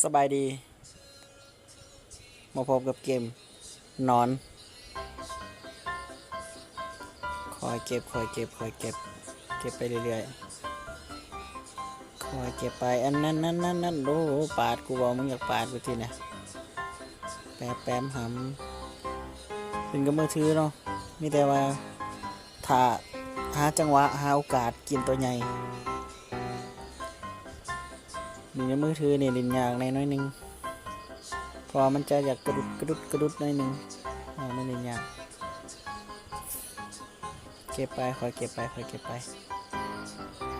ສະບາຍດີ ມາພົບກັບເກມນອນ. ຄ່ອຍເກັບ ຄ່ອຍເກັບ ຄ່ອຍເກັບ ເກັບໄປເລື້ອຍໆ ຄ່ອຍເກັບໄປ. ອັນນັ້ນ ນັ້ນ ນັ້ນ ນັ້ນ ໂອ້ ປາດກູບໍ ມຶງຢາກປາດກູຕິນະ. ແປມ ແປມ ຫຳ ຫຼິ້ນກັບມືຖືເນາະ ມີແຕ່ວ່າ ຖ້າຫາຈັງຫວະ ຫາໂອກາດກິນຕົວໃຫຍ່. ຫຼິ້ນໃນມືຖືນີ້ຫຼິ້ນຍາກແດ່ໜ້ອຍໜຶ່ງ ເພາະວ່າມັນຈະຢາກກະດຸດ ກະດຸດ ກະດຸດໜ້ອຍໜຶ່ງ. ເອີ ມັນຫຼິ້ນຍາກ. ເກັບໄປ ຄ່ອຍເກັບໄປ ຄ່ອຍເກັບໄປ.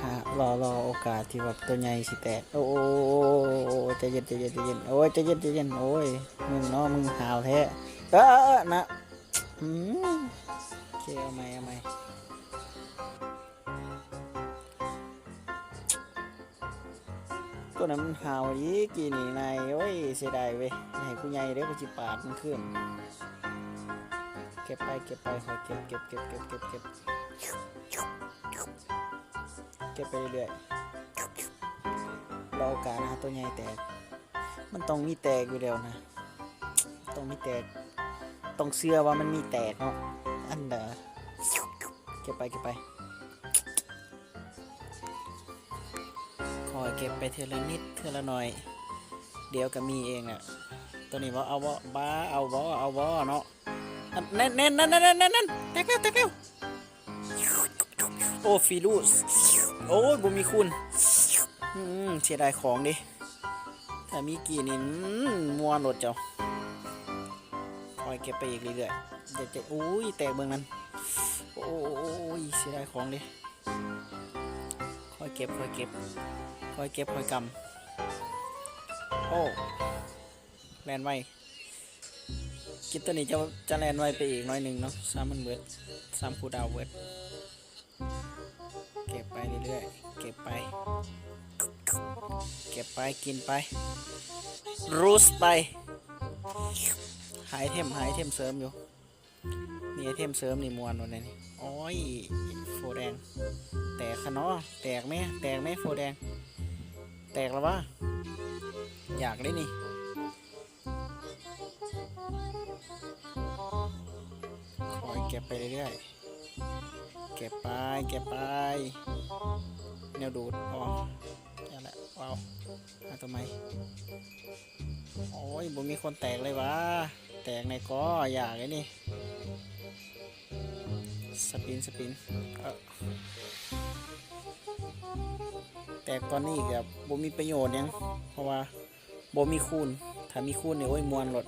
ຫາ ລໍ ລໍໂອກາດທີ່ວ່າຕົວໃຫຍ່ຊິແຕກ. ໂອ້ ໂອ້ ໃຈເຢັນ ໃຈເຢັນ ໃຈເຢັນ. ໂອ້ຍ ໃຈເຢັນ ໃຈເຢັນ. ໂອ້ຍ ມຶງເນາະ ມຶງຫ້າວແທ້. ເອີ ເອີ ເອີ ນະ. ອືມ ໂອເຄ ເອົາໃໝ່ ເອົາໃໝ່. ໂຕນັ້ນມັນຫ້າວອີກກີ້ນີ້ນາຍ. ໂອ້ຍ ເສຍດາຍເວີຍ ໃຫ້ຜູ້ໃຫຍ່ເດ້ ຜູ້ຊິປາດມັນຄືນ. ເກັບໄປ ເກັບໄປ ຄ່ອຍເກັບ ເກັບ ເກັບ ເກັບ ເກັບ ເກັບ ເກັບໄປເລື້ອຍໆ ລໍໂອກາດຫາໂຕໃຫຍ່ແຕກ. ມັນຕ້ອງມີແຕກຢູ່ແລ້ວນະ ຕ້ອງມີແຕກ ຕ້ອງເຊື່ອວ່າມັນມີແຕກເນາະ. ອັນດາ ເກັບໄປ ເກັບໄປ ຄ່ອຍເກັບໄປເທື່ອລະນິດເທື່ອລະໜ້ອຍ ດຽວກະມີເອງແຫຼະ. ໂຕນີ້ບໍ່ເອົາບໍ່ ບາ ເອົາບໍ່ ເອົາບໍ່ເນາະ. ອັນ ແໜ້ນ ແໜ້ນ ແໜ້ນ ແໜ້ນ ແໜ້ນ ແໜ້ນ ແຕກແລ້ວ ແຕກແລ້ວ. ໂອ້ ຟີຣູດ ໂອ້ຍ ບໍ່ມີຄູນ. ອືມ ເສຍດາຍຂອງເດ້ ຖ້າມີກີ້ນີ້ ອືມ ມ່ວນໂລດເຈົ້າ. ຄ່ອຍເກັບໄປອີກເລື້ອຍໆ ຢາກຈະ ໂອ້ຍ ແຕກເບິ່ງນັ້ນ. ໂອ້ຍ ເສຍດາຍຂອງເດ້ ຄ່ອຍເກັບ ຄ່ອຍເກັບ ຄ່ອຍເກັບ ຄ່ອຍກຳ. ໂອ້ ແລ່ນໄວ. ກິດໂຕນີ້ຈະ ຈະແລ່ນໄວໄປອີກໜ້ອຍໜຶ່ງເນາະ ຊ້ຳມັນເບິດ ຊ້ຳຄູດາວເບິດ. ເກັບໄປເລື້ອຍໆ ເກັບໄປ ເກັບໄປ ກິນໄປ ຣູດໄປ. ຫາໄອເທັມ ຫາໄອເທັມເສີມຢູ່. ມີໄອເທັມເສີມນີ້ມ່ວນໂລດແນວນີ້. ໂອ້ຍ ໂຟແດງ ແຕກຄະເນາະ. ແຕກແມ້ ແຕກແມ້ ໂຟແດງ ແຕກລະຫວາ. ຢາກເດ້ນີ້. ຄ່ອຍເກັບໄປເລື້ອຍໆ ເກັບໄປ ເກັບໄປ. ແນວດູດ ອໍ ນັ້ນແຫຼະ ເອົາ ຫາໂຕໃໝ່. ໂອ້ຍ ບໍ່ມີຄົນແຕກເລີຍຫວາ. ແຕກແດ່ກໍ ຢາກເດ້ນີ້. ສະປິນ ສະປິນ ເອີ ແຕກຕອນນີ້ກະບໍ່ມີປະໂຫຍດຫຍັງ ເພາະວ່າ ບໍ່ມີຄູນ. ຖ້າມີຄູນນີ້ ໂອ້ຍ ມ່ວນໂລດ.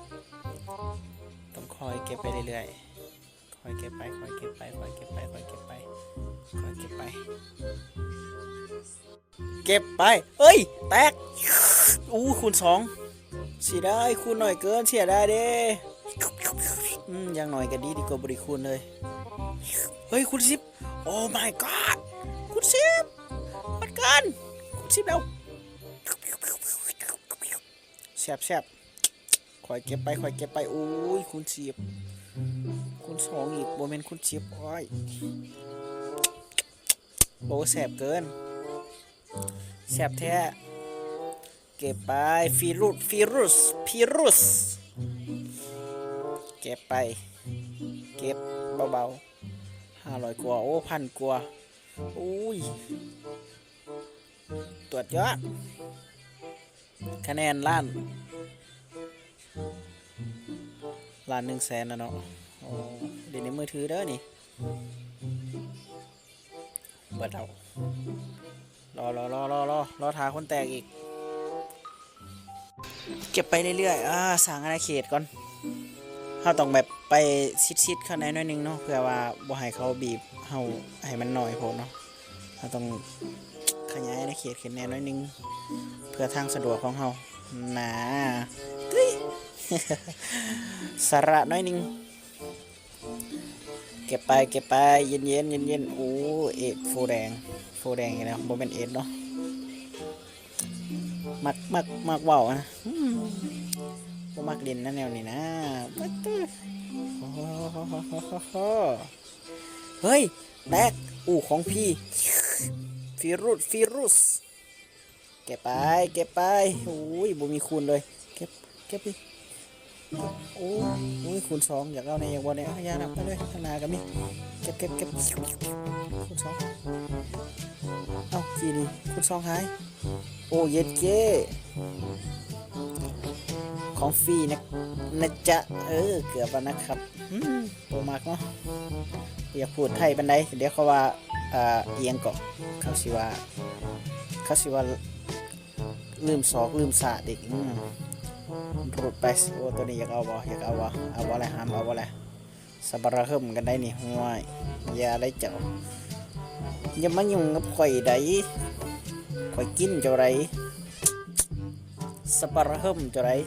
ຕ້ອງຄ່ອຍເກັບໄປເລື້ອຍໆ ຄ່ອຍເກັບໄປ ຄ່ອຍເກັບໄປ ຄ່ອຍເກັບໄປ ຄ່ອຍເກັບໄປ ຄ່ອຍເກັບໄປ ເກັບໄປ. ເອີຍ ແຕກ. ອູ້ ຄູນສອງ. ເສຍດາຍ ຄູນໜ້ອຍເກີນ ເສຍດາຍເດ້. ອືມ ຢ່າງໜ້ອຍກະດີ ດີກວ່າບໍ່ໄດ້ຄູນເລີຍ. ເຮີ້ຍ ຄູນສິບ. ໂອ້ມາຍກອດ ຄູນສິບ ໝົດກັນ ຄູນສິບແລ້ວ. ແຊບໆ ຂ້ອຍເກັບໄປ ຂ້ອຍເກັບໄປ. ໂອ້ຍ ຄູນສິບ ຄູນສອງອີກ ບໍ່ແມ່ນຄູນສິບ. ໂອ້ຍ ໂອ້ ແຊບເກີນ ແຊບແທ້. ເກັບໄປ ຟີຣູດ ຟີຣູດ ຟີຣູດ. ເກັບໄປ ເກັບເບົາໆ. ຫ້າຮ້ອຍກວ່າ ໂອ້ ພັນກວ່າ. ໂອ້ຍ ຕວດຍອດ. ຄະແນນລ້ານ ລ້ານໜຶ່ງແສນລະເນາະ. ໂອ້ ເຫຼັ້ນໃນມືຖືເດີນີ້. ເບິດແລ້ວ ລໍ ລໍ ລໍ ລໍ ລໍ ລໍຖ້າຄົນແຕກອີກ. ເກັບໄປເລື້ອຍໆ ອາ ສ້າງອານາເຂດກ່ອນ. ເຮົາຕ້ອງແບບໄປຊິດໆເຂົາແດ່ໜ້ອຍໜຶ່ງເນາະ ເພື່ອວ່າບໍ່ໃຫ້ເຂົາບີບເຮົາໃຫ້ມັນໜ້ອຍໂພດເນາະ. ເຮົາຕ້ອງຂະຫຍາຍອານາເຂດຂຶ້ນແດ່ໜ້ອຍໜຶ່ງ ເພື່ອທາງສະດວກຂອງເຮົານາ. ຕຸ້ຍ ສາລະໜ້ອຍໜຶ່ງ. ເກັບໄປ ເກັບໄປ ເຢັນໆ ເຢັນໆ. ໂອ້ ເອັດ ໂຟແດງ ໂຟແດງອີກແລ້ວ. ບໍ່ແມ່ນເອັດເນາະ. ມັກ ມັກ ມັກເວົ້ານະ. ອືມ ບໍ່ມັກຫຼິ້ນນະແນວນີ້ນະ. ປະຕູ ເຮີ້ຍ ແຕກ. ອູ້ ຂອງພີ ຟີຣູດ ຟີຣູດ. ເກັບໄປ ເກັບໄປ. ໂອ້ຍ ບໍ່ມີຄູນເລີຍ. ເກັບ ເກັບອີກ. ໂອ້ຍ ໂອ້ຍ ຄູນສອງ ຢາກເອົາແດ່ ຢາກບໍ່ແດ່. ເອົາ ຢ່ານະ ໄປເລີຍ. ຂ້າງໜ້າກໍມີ. ເກັບ ເກັບ ເກັບ. ຄູນສອງ. ເອົ້າ ຈີນີ້ ຄູນສອງຫາຍ. ໂອ້ ເຢັດເຈ້ ຂອງຟຣີນະ ນະຈະ. ເອີ ເກືອບແລ້ວນະຄັບ. ອືມ ບໍ່ມັກເນາະ. ບໍ່ຢາກພູດໄທປານໃດ. ດຽວເຂົາວ່າ ອ່າ ອີ່ຫຍັງເກາະ ເຂົາຊິວ່າ ເຂົາຊິວ່າ ລືມສອກລືມຊາດອີກ. ອືມ ຮູດໄປ. ໂອ້ ໂຕນີ້ຢາກເອົາບໍ່? ຢາກເອົາບໍ່? ເອົາບໍ່ລະ? ຫ້າມເອົາບໍ່ລະ? ສະບາລະເຫິມກັນໄດ໋ນີ້. ຫ້ວຍ ຢ່າໄດ໋ເຈົ້າ ຢ່າມາຫຍຸ້ງກັບຂ້ອຍໄດ໋. ຂ້ອຍກິນເຈົ້າໄດ໋. ສະບາລະເຫິມເຈົ້າໄດ໋.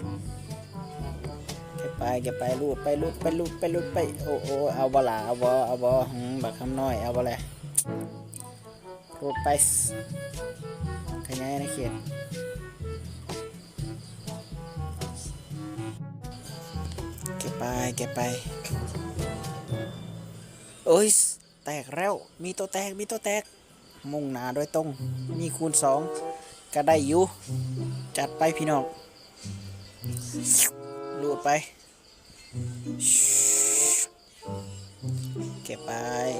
ເກັບໄປ ເກັບໄປ. ຮູດໄປ ຮູດໄປ ຮູດໄປ ຮູດໄປ. ໂອ້ ໂອ້ ເອົາບໍ່ລະ? ເອົາບໍ່? ເອົາບໍ່? ຫື ບັກຄຳນ້ອຍ ເອົາບໍ່ລະ? ຮູດໄປ ຂະຫຍາຍອານາເຂດ. ເກັບໄປ ເກັບໄປ. ໂອ້ຍ ແຕກແລ້ວ. ມີໂຕແຕກ ມີໂຕແຕກ. ມຸ່ງໜ້າໂດຍຕົງ. ມີຄູນສອງກໍໄດ້ຢູ່. ຈັດໄປພີ່ນ້ອງ. ຮູດໄປ. ເກັບໄປ.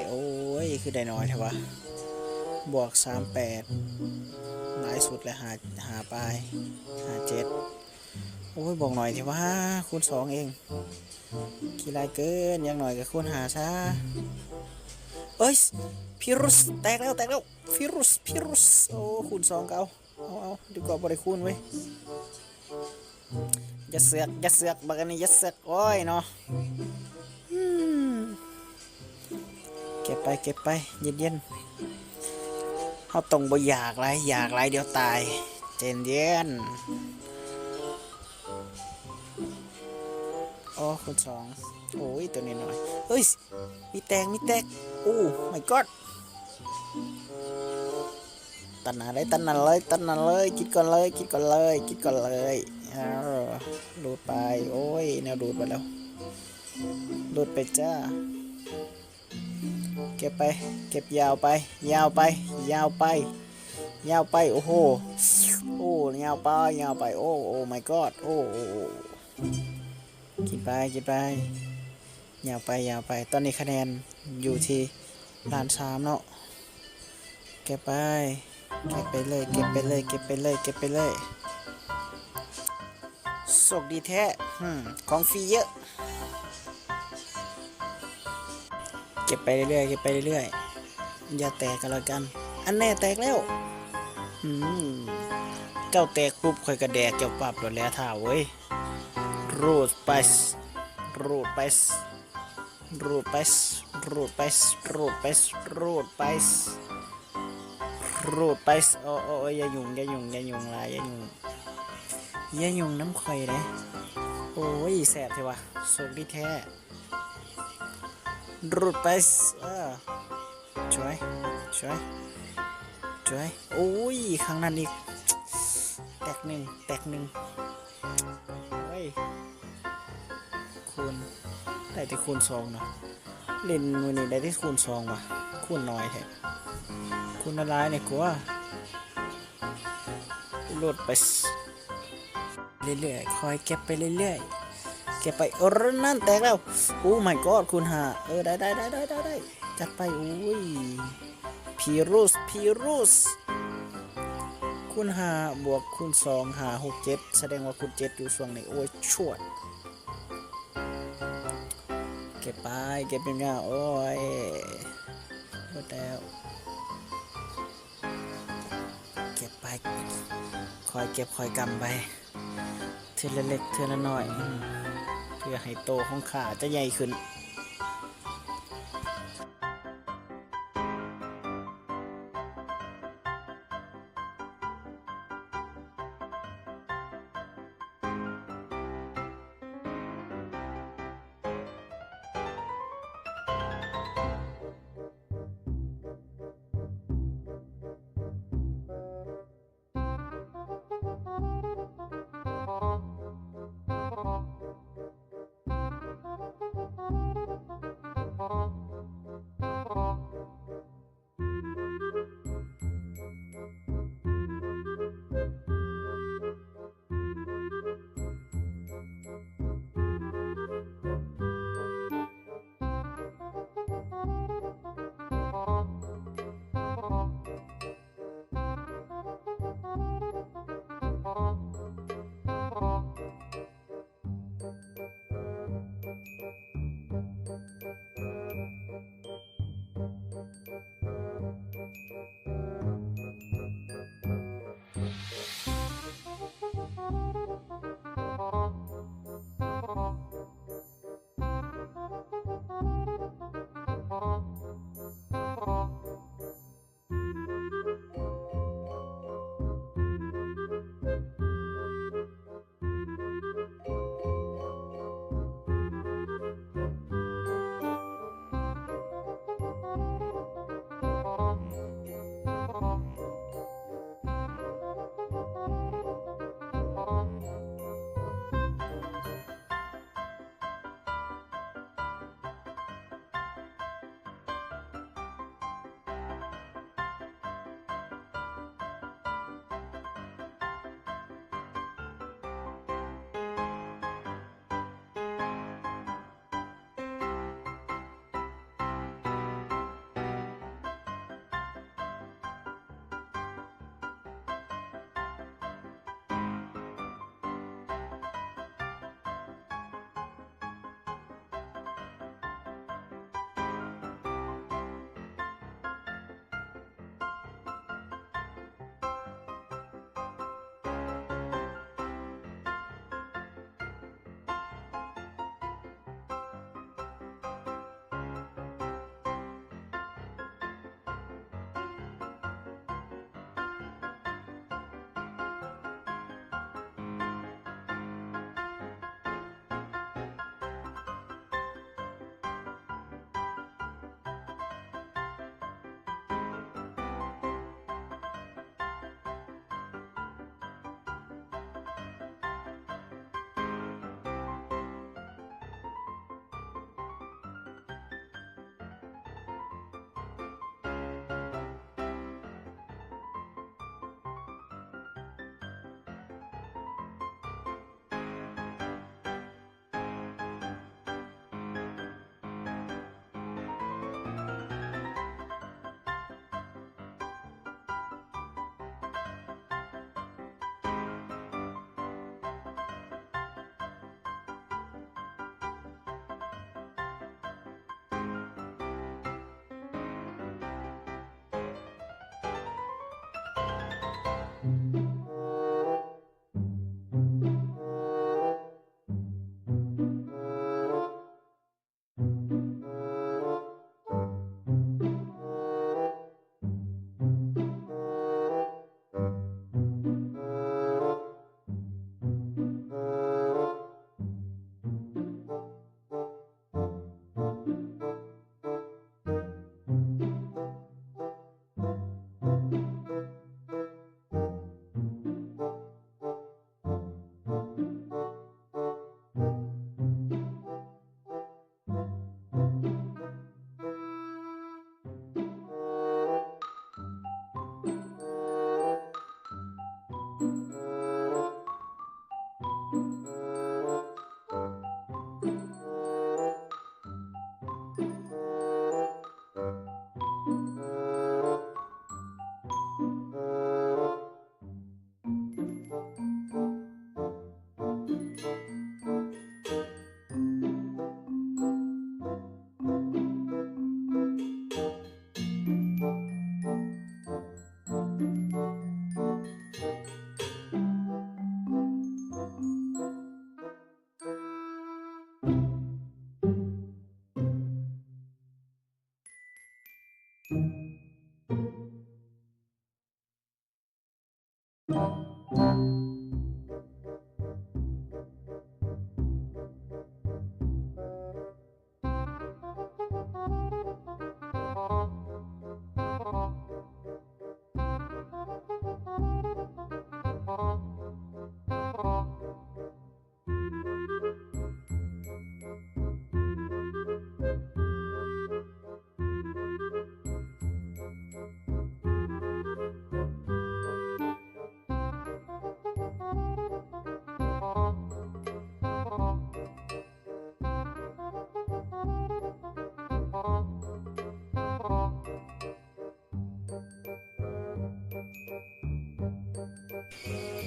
ໂອ້ຍ ຄືໄດ້ໜ້ອຍແທ້ວະ. ບວກສາມແປດ ຫຼາຍສຸດແລ້ວ ຫ້າ ຫ້າປາຍ ຫ້າເຈັດ. ໂອ້ຍ ບວກໜ້ອຍແທ້ວະ ຄູນສອງເອງ. ຂີ້ຮ້າຍເກີນ. ຢ່າງໜ້ອຍກໍຄູນຫ້າຊະ. ເອີຍ ພີຣູສ ແຕກແລ້ວ ແຕກແລ້ວ. ພີຣູສ ພີຣູສ. ໂອ້ ຄູນສອງກໍເອົາ. ເອົາ ເອົາ ດີກວ່າບໍ່ໄດ້ຄູນເວີຍ. ຢ່າເສືອກ ຢ່າເສືອກ ບັກອັນນີ້ຢ່າເສືອກ. ໂອ້ຍເນາະ. ອືມ ເກັບໄປ ເກັບໄປ. ເຢັນໆ ເຮົາຕ້ອງບໍ່ຢາກຫຼາຍ ຢາກຫຼາຍດຽວຕາຍ. ໃຈເຢັນໆ. ໂອ້ ຄູນສອງ. ໂອ້ຍ ໂຕນ້ອຍໆ. ເອີຍ ມີແຕກ ມີແຕກ. ໂອ້ ມາຍກອດ. ຕັດໜ້າເລີຍ ຕັດໜ້າເລີຍ ຕັດໜ້າເລີຍ. ກິນກ່ອນເລີຍ ກິນກ່ອນເລີຍ ກິນກ່ອນເລີຍ. ເອີ ຮູດໄປ. ໂອ້ຍ ແນວດູດເບິດແລ້ວ. ດູດໄປຈ້າ. ເກັບໄປ ເກັບຍາວໄປ ຍາວໄປ ຍາວໄປ ຍາວໄປ. ໂອ້ໂຫ ໂອ້ ຍາວໄປ ຍາວໄປ. ໂອ້ ໂອ້ມາຍກອດ. ໂອ້ ໂອ້ ໂອ້ ກິນໄປ ກິນໄປ. ຍາວໄປ ຍາວໄປ. ຕອນນີ້ຄະແນນຢູ່ທີ່ລ້ານສາມເນາະ. ເກັບໄປ ເກັບໄປເລີຍ ເກັບໄປເລີຍ ເກັບໄປເລີຍ ເກັບໄປເລີຍ. ໂຊກດີແທ້ ຫື ຂອງຟຣີເຢີະ. ເກັບໄປເລື້ອຍໆ ເກັບໄປເລື້ອຍໆ. ຢ່າແຕກກໍແລ້ວກັນ. ອັນແນ່ ແຕກແລ້ວ. ຫື ເຈົ້າແຕກປຸບ ຂ້ອຍກໍແດກເຈົ້າປັບໂລດແຫຼະທ້າວເອີຍ. ຮູດໄປ ຮູດໄປ ຮູດໄປ ຮູດໄປ. ໂອ້ ໂອ້ ໂອ້ ຢ່າຫຍຸ້ງ ຢ່າຫຍຸ້ງ ຢ່າຫຍຸ້ງຫຼາຍ ຢ່າຫຍຸ້ງ ຢ່າຫຍຸ້ງນຳຂ້ອຍເດ້. ໂອ້ຍ ແຊບແທ້ວະ ໂຊກດີແທ້. ຮູດໄປ ເອີ ຊ່ວຍ ຊ່ວຍ ຊ່ວຍ. ໂອ້ຍ ຂ້າງນັ້ນອີກ ແຕກໜຶ່ງ ແຕກໜຶ່ງ. ໂອ້ຍ ຄູນ ໄດ້ແຕ່ຄູນສອງເນາະ. ຫຼິ້ນມື້ນີ້ໄດ້ແຕ່ຄູນສອງຫວາ ຄູນໜ້ອຍແທ້. ຄູນຫຼາຍໆແດ່ກວ່າ. ໂຫຼດໄປເລື້ອຍໆ ຄ່ອຍເກັບໄປເລື້ອຍໆ ເກັບໄປ. ໂອ້ ນັ້ນແຕກແລ້ວ. ໂອ້ມາຍກອດ ຄູນຫ້າ. ເອີ ໄດ້ໆ ຈັດໄປ. ໂອ້ຍ ພີຣູສ ພີຣູສ. ຄູນຫ້າບວກຄູນສອງ ຫ້າ ຫົກ ເຈັດ ສະແດງວ່າຄູນເຈັດຢູ່ຊ່ວງນີ້. ໂອ້ຍ ຊວດ. ເກັບໄປ ເກັບຍາວໆ. ໂອ້ຍ ເບິດແລ້ວ. ເກັບໄປ ຄ່ອຍເກັບຄ່ອຍກຳໄປ ເທື່ອລະເລັກເທື່ອລະນ້ອຍ ອືມ ເພື່ອໃຫ້ໂຕຂອງຂ້າຈະໃຫຍ່ຂຶ້ນ.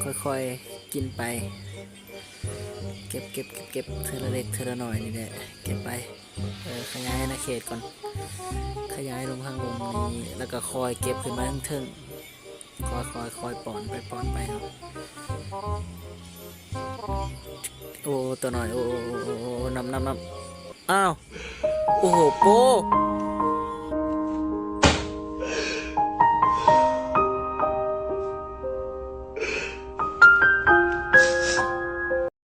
ຄ່ອຍໆກິນໄປ ເກັບໆໆໆ ເທື່ອລະເລັກເທື່ອລະໜ້ອຍນີ້ແຫຼະ ເກັບໄປ. ເອີ ຂະຫຍາຍອານາເຂດກ່ອນ ຂະຫຍາຍລົງທາງລຸ່ມນີ້ ແລ້ວກໍຄ່ອຍເກັບຂຶ້ນມາທາງເທິງ ຄ່ອຍໆໆ ປ້ອນໄປ ປ້ອນໄປເນາະ. ໂອ້ ຕົວນ້ອຍ ໂອ້ ນຳໆໆ ອ້າວ ໂອ້ໂຫ ໂປ້